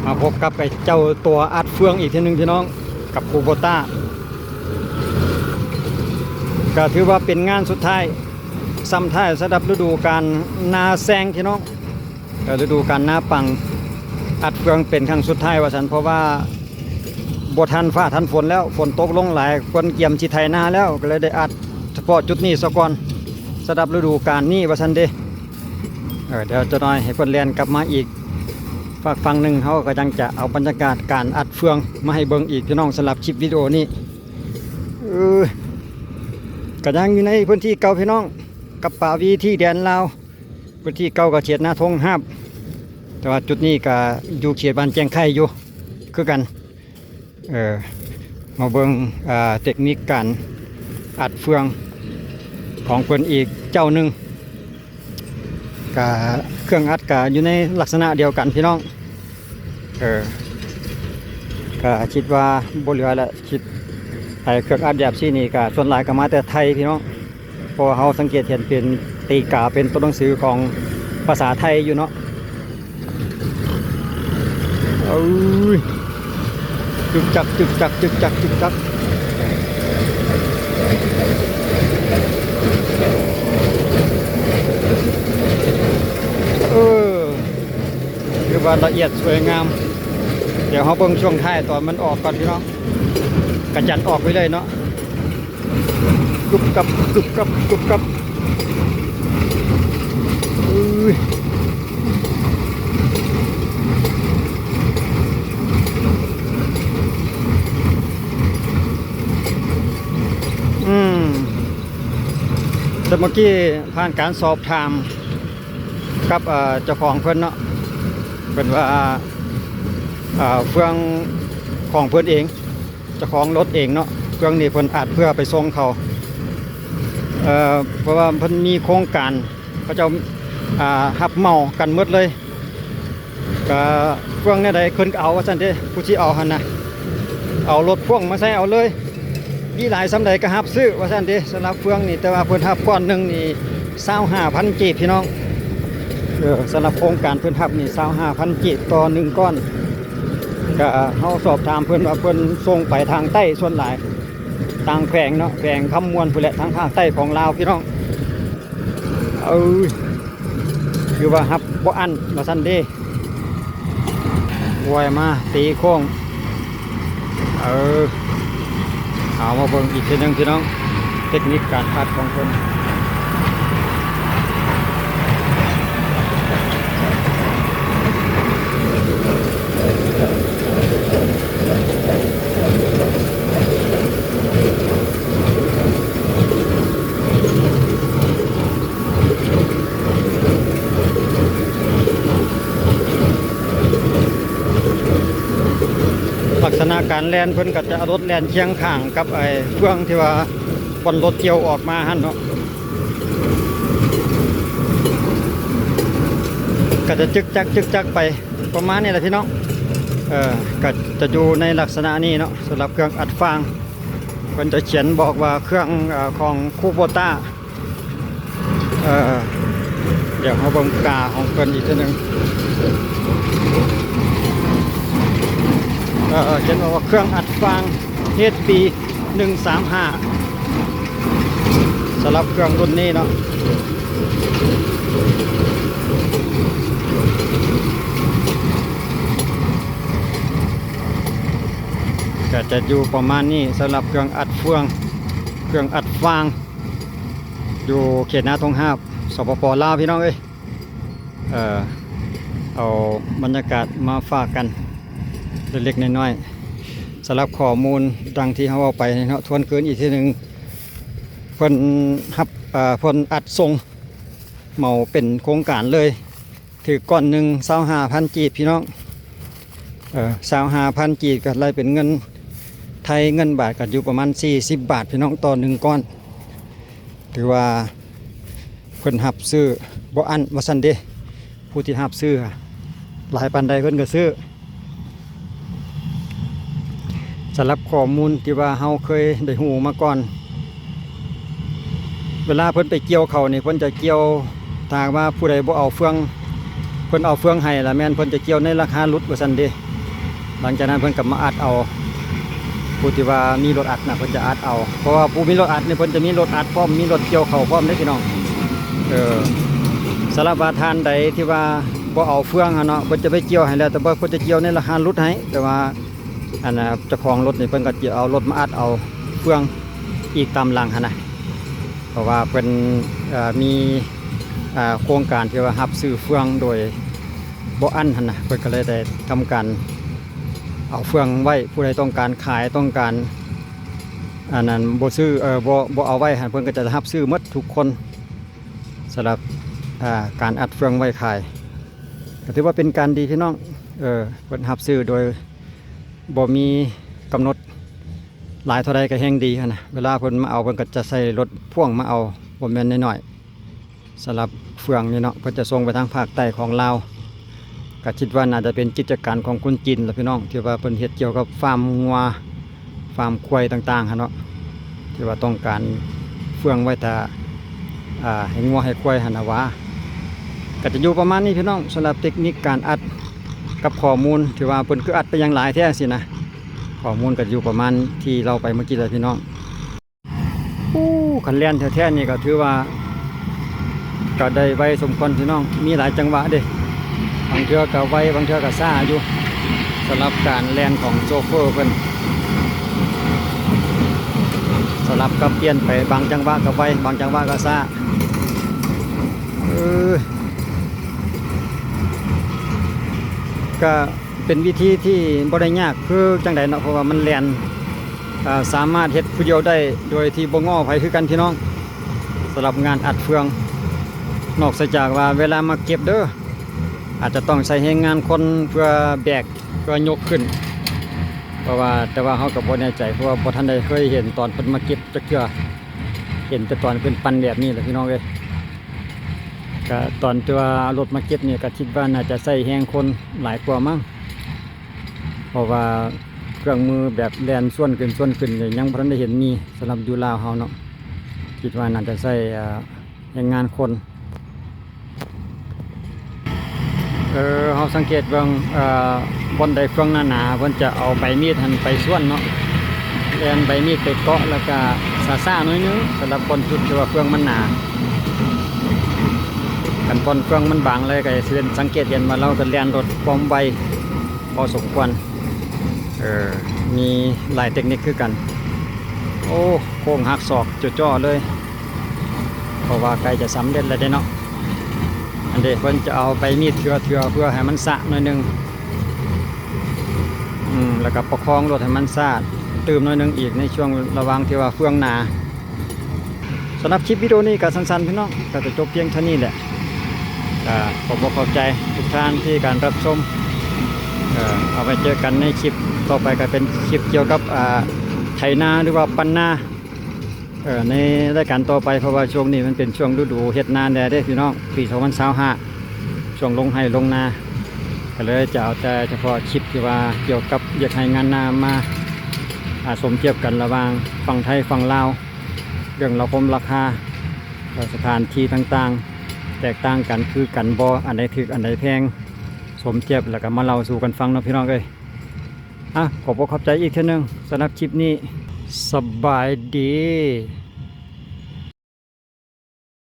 ມາພົບກັບໄອ້ເຈົ້າຕົວອັດເຟືອງອີກເທື່ອໜຶ່ງພີ່ນ້ອງ ກັບຄູໂບຕ້າ ກໍຖືວ່າເປັນງານສຸດທ້າຍ ສ່ຳທ້າຍສຳລັບລະດູການນາແຊງພີ່ນ້ອງ. ເອີ ລະດູການນາປັງ ອັດເຟືອງເປັນຄັ້ງສຸດທ້າຍວ່າຊັ້ນ ເພາະວ່າບໍ່ທັນຟ້າທັນຝົນແລ້ວ ຝົນຕົກລົງຫຼາຍ ເພິ່ນກຽມຊິໄຖນາແລ້ວ ກໍເລີຍໄດ້ອັດສະເພາະຈຸດນີ້ສາກ່ອນ ສຳລັບລະດູການນີ້ວ່າຊັ້ນເດ. ເອີ ດຽວຈັກໜ້ອຍໃຫ້ເພິ່ນແລ່ນກັບມາອີກຟາກຝັ່ງໜຶ່ງ ເຮົາກໍຍັງຈະເອົາບັນຍາກາດການອັດເຟືອງມາໃຫ້ເບິ່ງອີກພີ່ນ້ອງ ສຳລັບຄລິບວິດີໂອນີ້. ເອີ ກໍຍັງຢູ່ໃນພື້ນທີ່ເກົ່າພີ່ນ້ອງ ກັບປາວີທີ່ແດນລາວ. ພື້ນທີ່ເກົ່າກໍເຂດນາທົ່ງຫາບ ແຕ່ວ່າຈຸດນີ້ກໍຢູ່ເຂດບ້ານແຈ້ງໄຂ່ຢູ່ຄືກັນ. ເອີ ມາເບິ່ງ ອ່າ ເຕັກນິກການອັດເຟືອງຂອງເພິ່ນອີກເຈົ້າໜຶ່ງ ກະເຄື່ອງອັດກະຢູ່ໃນລັກສະນະດຽວກັນພີ່ນ້ອງ. ເອີ ກະຄິດວ່າບໍ່ເຫຼືອແລ້ວ ຄິດ ໄອ້ເຄື່ອງອັດແບບຊີ້ນີ້ກະສ່ວນຫຼາຍກະມາແຕ່ໄທພີ່ນ້ອງ. ເພາະວ່າເຮົາສັງເກດເຫັນເປັນຕີກາເປັນຕົວໜັງສືຂອງພາສາໄທຢູ່ເນາະ. ເອີຍ ຈຶກຈັກ ຈຶກຈັກ ຈຶກຈັກ ຈຶກຈັກ ເອີ ຖືວ່າລະອຽດສວຍງາມ. ດຽວເຮົາເບິ່ງຊ່ວງທ້າຍຕອນມັນອອກກ່ອນພີ່ນ້ອງ ກະຈັນອອກໄປເລີຍເນາະ. ກຸບກັບ ກຸບກັບ ກຸບກັບ ເອີຍ ອືມ ແຕ່ເມື່ອກີ້ຜ່ານການສອບຖາມ ກັບ ເອີ ເຈົ້າຂອງເພິ່ນເນາະ ເພິ່ນວ່າ ເອີ ເຟືອງຂອງເພິ່ນເອງ ເຈົ້າຂອງລົດເອງເນາະ ເຟືອງນີ້ເພິ່ນອັດເພື່ອໄປສົ່ງເຂົາ ເອີ ເພາະວ່າເພິ່ນມີໂຄງການ ເຂົາເຈົ້າ ອ່າ ຮັບເໝົາກັນໝົດເລີຍ. ກະເຟືອງແນວໃດເພິ່ນກະເອົາວ່າຊັ້ນເດ ຜູ້ທີ່ເອົາຫັ້ນນະ ເອົາລົດພ່ວງມາໃສ່ເອົາເລີຍ ມີຫຼາຍສ່ຳໃດກະຮັບຊື້ວ່າຊັ້ນເດ ສຳລັບເຟືອງນີ້. ແຕ່ວ່າເພິ່ນຮັບກ້ອນໜຶ່ງນີ້ຊາວຫ້າພັນກີບພີ່ນ້ອງ ເອີ ສຳລັບໂຄງການເພິ່ນຮັບນີ້ຊາວຫ້າພັນກີບຕໍ່ໜຶ່ງກ້ອນ. ກະເຮົາສອບຖາມເພິ່ນວ່າເພິ່ນສົ່ງໄປທາງໃຕ້ສ່ວນຫຼາຍ ຕ່າງແຂວງເນາະ ແຂວງຄຳມ່ວນພຸ້ນແຫຼະ ທາງພາກໃຕ້ຂອງລາວພີ່ນ້ອງ. ເອີຍ ຄືວ່າຮັບບໍ່ອັ້ນວ່າຊັ້ນເດ ອວຍມາຕີໂຄ້ງ. ເອີ ເອົາມາເບິ່ງອີກເທື່ອໜຶ່ງພີ່ນ້ອງ ເຕັກນິກການອັດຂອງເພິ່ນ. ລັກສະນະການແລ່ນເພິ່ນກໍຈະເອົາລົດແລ່ນຄຽງຂ້າງກັບໄອ້ເຟືອງທີ່ວ່າບ່ອນລົດກ່ຽວອອກມາຫັ້ນເນາະ ກໍຈະຈຶກຈັກ ຈຶກຈັກໄປ ປະມານນີ້ແຫຼະພີ່ນ້ອງ. ເອີ ກໍຈະຢູ່ໃນລັກສະນະນີ້ເນາະ ສຳລັບເຄື່ອງອັດຟາງ ເພິ່ນຈະຂຽນບອກວ່າເຄື່ອງ ເອີ ຂອງຄູໂບຕ້າ. ເອີ ດຽວເຮົາເບິ່ງກາຂອງເພິ່ນອີກເທື່ອໜຶ່ງ ເອີ ຂຽນບອກວ່າເຄື່ອງອັດຟາງ ເອັດ ບີ ໜຶ່ງສາມຫ້າ ສຳລັບເຄື່ອງລຸ້ນນີ້ເນາະ ກໍຈະຢູ່ປະມານນີ້ ສຳລັບເຄື່ອງອັດເຟືອງ ເຄື່ອງອັດຟາງ ຢູ່ເຂດນາທົ່ງຫາບ ສປປ ລາວ ພີ່ນ້ອງເອີຍ. ເອີ ເອົາບັນຍາກາດມາຝາກກັນເລັກໆນ້ອຍໆ ສຳລັບຂໍ້ມູນດັ່ງທີ່ເຮົາເວົ້າໄປເນາະ ທວນຄືນອີກເທື່ອໜຶ່ງ ເພິ່ນຮັບ ເອີ ເພິ່ນອັດສົ່ງເໝົາເປັນໂຄງການເລີຍ ຖືກກ້ອນໜຶ່ງຊາວຫ້າພັນກີບພີ່ນ້ອງ ເອີ ຊາວຫ້າພັນກີບກໍໄລ່ເປັນເງິນໄທ ເງິນບາດກໍຢູ່ປະມານສີ່ສິບບາດພີ່ນ້ອງ ຕໍ່ໜຶ່ງກ້ອນ. ຖືວ່າເພິ່ນຮັບຊື້ບໍ່ອັ້ນວ່າຊັ້ນເດ ຜູ້ທີ່ຮັບຊື້ຫຼາຍປານໃດເພິ່ນກໍຊື້. ສຳລັບຂໍ້ມູນທີ່ວ່າເຮົາເຄີຍໄດ້ຮູ້ມາກ່ອນ ເວລາເພິ່ນໄປກ່ຽວເຂົ້ານີ້ ເພິ່ນຈະກ່ຽວ ຖ້າຫາກວ່າຜູ້ໃດບໍ່ເອົາເຟືອງ ເພິ່ນເອົາເຟືອງໃຫ້ລະແມ່ນເພິ່ນຈະກ່ຽວໃນລາຄາຫຼຸດວ່າຊັ້ນເດ. ຫຼັງຈາກນັ້ນເພິ່ນກໍມາອັດເອົາ ຜູ້ທີ່ວ່າມີລົດອັດນະ ເພິ່ນຈະອັດເອົາ ເພາະວ່າຜູ້ມີລົດອັດນີ້ ເພິ່ນຈະມີລົດອັດພ້ອມ ມີລົດກ່ຽວເຂົ້າພ້ອມເດ້ພີ່ນ້ອງ. ເອີ ສຳລັບວ່າທ່ານໃດທີ່ວ່າບໍ່ເອົາເຟືອງຫັ້ນເນາະ ເພິ່ນຈະໄປກ່ຽວໃຫ້ແລ້ວ ແຕ່ວ່າເພິ່ນຈະກ່ຽວໃນລາຄາຫຼຸດໃຫ້ ແຕ່ວ່າ ອັນນ່າ ເຈົ້າຂອງລົດນີ້ເພິ່ນກໍຈະເອົາລົດມາອັດເອົາເຟືອງອີກຕາມຫຼັງຫັ້ນນະ ເພາະວ່າເພິ່ນ ເອີ ມີ ເອີ ໂຄງການທີ່ວ່າຮັບຊື້ເຟືອງໂດຍບໍ່ອັນຫັ້ນນະ ເພິ່ນກໍເລີຍໄດ້ທຳການເອົາເຟືອງໄວ້ ຜູ້ໃດຕ້ອງການຂາຍ ຕ້ອງການ ອັນນັ້ນ ບໍ່ຊື້ ເອີ ບໍ່ ບໍ່ເອົາໄວ້ຫັ້ນ ເພິ່ນກໍຈະຮັບຊື້ໝົດທຸກຄົນ ສຳລັບ ເອີ ການອັດເຟືອງໄວ້ຂາຍ ກໍຖືວ່າເປັນການດີພີ່ນ້ອງ ເອີ ເພິ່ນຮັບຊື້ໂດຍ ບໍ່ມີກຳນົດຫຼາຍເທົ່າໃດກໍແຮ່ງດີຫັ້ນນະ ເວລາເພິ່ນມາເອົາ ເພິ່ນກໍຈະໃສ່ລົດພ່ວງມາເອົາ ບໍ່ແມ່ນນ້ອຍໆ ສຳລັບເຟືອງນີ້ເນາະ ເພິ່ນຈະສົ່ງໄປທາງພາກໃຕ້ຂອງລາວ ກໍຄິດວ່າໜ້າຈະເປັນກິດຈະການຂອງຄົນຈີນລະພີ່ນ້ອງ ທີ່ວ່າເພິ່ນເຮັດກ່ຽວກັບຟາມງົວ ຟາມຄວາຍຕ່າງໆຫັ້ນເນາະ ທີ່ວ່າຕ້ອງການເຟືອງໄວ້ຖ້າ ອ່າ ໃຫ້ງົວໃຫ້ຄວາຍຫັ້ນນະຫວາ. ກໍຈະຢູ່ປະມານນີ້ພີ່ນ້ອງ ສຳລັບເຕັກນິກການອັດກັບຂໍ້ມູນ ທີ່ວ່າເພິ່ນຄືອັດໄປຫຍັງຫຼາຍແທ້ຊີ້ນະ ຂໍ້ມູນກໍຢູ່ປະມານທີ່ເລົ່າໄປເມື່ອກີ້ແຫຼະພີ່ນ້ອງ. ໂອ້ ຄັນແລ່ນແທ້ໆນີ້ກໍຖືວ່າ ກໍໄດ້ໄວສົມຄວນພີ່ນ້ອງ ມີຫຼາຍຈັງຫວະເດ້ ບາງເທື່ອກໍໄວ ບາງເທື່ອກໍຊ້າຢູ່ ສຳລັບການແລ່ນຂອງໂຊເຟີເພິ່ນ ສະຫຼັບກັບປ່ຽນໄປ ບາງຈັງຫວະກໍໄວ ບາງຈັງຫວະກໍຊ້າ ເອີ ກະເປັນວິທີທີ່ບໍ່ໄດ້ຍາກຄືຈັ່ງໃດເນາະ ເພາະວ່າມັນແລ່ນ ອ່າ ສາມາດເຮັດຜູ້ດຽວໄດ້ໂດຍທີ່ບໍ່ງໍໃຜຄືກັນພີ່ນ້ອງ ສຳລັບງານອັດເຟືອງ ນອກເສຍຈາກວ່າເວລາມາເກັບເດີ ອາດຈະຕ້ອງໃຊ້ແຮງງານຄົນເພື່ອແບກ ເພື່ອຍົກຂຶ້ນ ເພາະວ່າ ແຕ່ວ່າເຮົາກໍບໍ່ແນ່ໃຈ ເພາະວ່າບໍ່ທັນໄດ້ເຄີຍເຫັນຕອນເພິ່ນມາເກັບຈັກເທື່ອ ເຫັນແຕ່ຕອນເພິ່ນປັ່ນແບບນີ້ແຫຼະພີ່ນ້ອງເອີຍ. ກະຕອນທີ່ວ່າເອົາລົດມາເກັບນີ້ ກະຄິດວ່າໜ້າຈະໃຊ້ແຮງຄົນຫຼາຍກວ່າມັ້ງ ເພາະວ່າເຄື່ອງມືແບບແລ່ນຊວນຂຶ້ນຊວນຂຶ້ນນີ້ ຍັງບໍ່ທັນໄດ້ເຫັນມີ ສຳລັບຢູ່ລາວເຮົາເນາະ ຄິດວ່າໜ້າຈະໃຊ້ ເອີ ແຮງງານຄົນ ເອີ ເຮົາສັງເກດເບິ່ງ ເອີ ບ່ອນໃດເຟືອງໜາໆ ເພິ່ນຈະເອົາໃບມີດຫັ້ນໄປຊວນເນາະ ແລ່ນໃບມີດໄປເກາະ ແລ້ວກະຊ້າໆໜ້ອຍໜຶ່ງ ສຳລັບບ່ອນຈຸດທີ່ວ່າເຟືອງມັນໜາ ຄັນບ່ອນເຟືອງມັນບາງເລີຍ ກະຈະເຫັນ ສັງເກດເຫັນວ່າລາວກະແລ່ນລົດຄວາມໄວພໍສົມຄວນ ເອີ ມີຫຼາຍເຕັກນິກຄືກັນ ໂອ້ ໂຄ້ງຫັກສອກເຈາະໆເລີຍ ເພາະວ່າໃກ້ຈະສຳເລັດແລ້ວເດ້ເນາະ ອັນເດ ເພິ່ນຈະເອົາໃບມີດເຖື່ອໆ ເພື່ອໃຫ້ມັນຊະໜ້ອຍໜຶ່ງ ອືມ ແລ້ວກໍປະຄອງລົດໃຫ້ມັນຊາຕື່ມໜ້ອຍໜຶ່ງອີກ ໃນຊ່ວງລະຫວ່າງທີ່ວ່າເຟືອງໜາ. ສຳລັບຄລິບວິດີໂອນີ້ກໍສັ້ນໆ ພີ່ນ້ອງ ກໍຈະຈົບພຽງເທົ່ານີ້ແຫຼະ ກໍຂໍບອກຂອບໃຈທຸກທ່ານທີ່ການຮັບຊົມ ເອີ ເອົາໄວ້ເຈີກັນໃນຄລິບຕໍ່ໄປ ກໍເປັນຄລິບກ່ຽວກັບ ອ່າ ໄຖນາ ຫຼືວ່າປັ່ນນາ ເອີ ໃນລາຍການຕໍ່ໄປ ເພາະວ່າຊ່ວງນີ້ມັນເປັນຊ່ວງລະດູເຮັດນາແດ່ເດ້ພີ່ນ້ອງ ປີສອງພັນຊາວຫ້າ ຊ່ວງລົງໄຮ່ລົງນາ ກໍເລີຍຈະເອົາແຕ່ສະເພາະຄລິບທີ່ວ່າກ່ຽວກັບວຽກໄຮ່ງານນາມາ ອ່າ ສົມທຽບກັນລະຫວ່າງຝັ່ງໄທຝັ່ງລາວ ເລື່ອງລາຄາ ແລະ ສະຖານທີ່ຕ່າງໆ ແຕກຕ່າງກັນຄືກັນບໍ່ ອັນໃດຖືກ ອັນໃດແພງ ສົມທຽບ ແລ້ວກໍມາເລົ່າສູ່ກັນຟັງເນາະ ພີ່ນ້ອງເອີຍ. ອ່ະ ຂໍບອກຂອບໃຈອີກເທື່ອໜຶ່ງ ສຳລັບຄລິບນີ້ ສະບາຍດີ.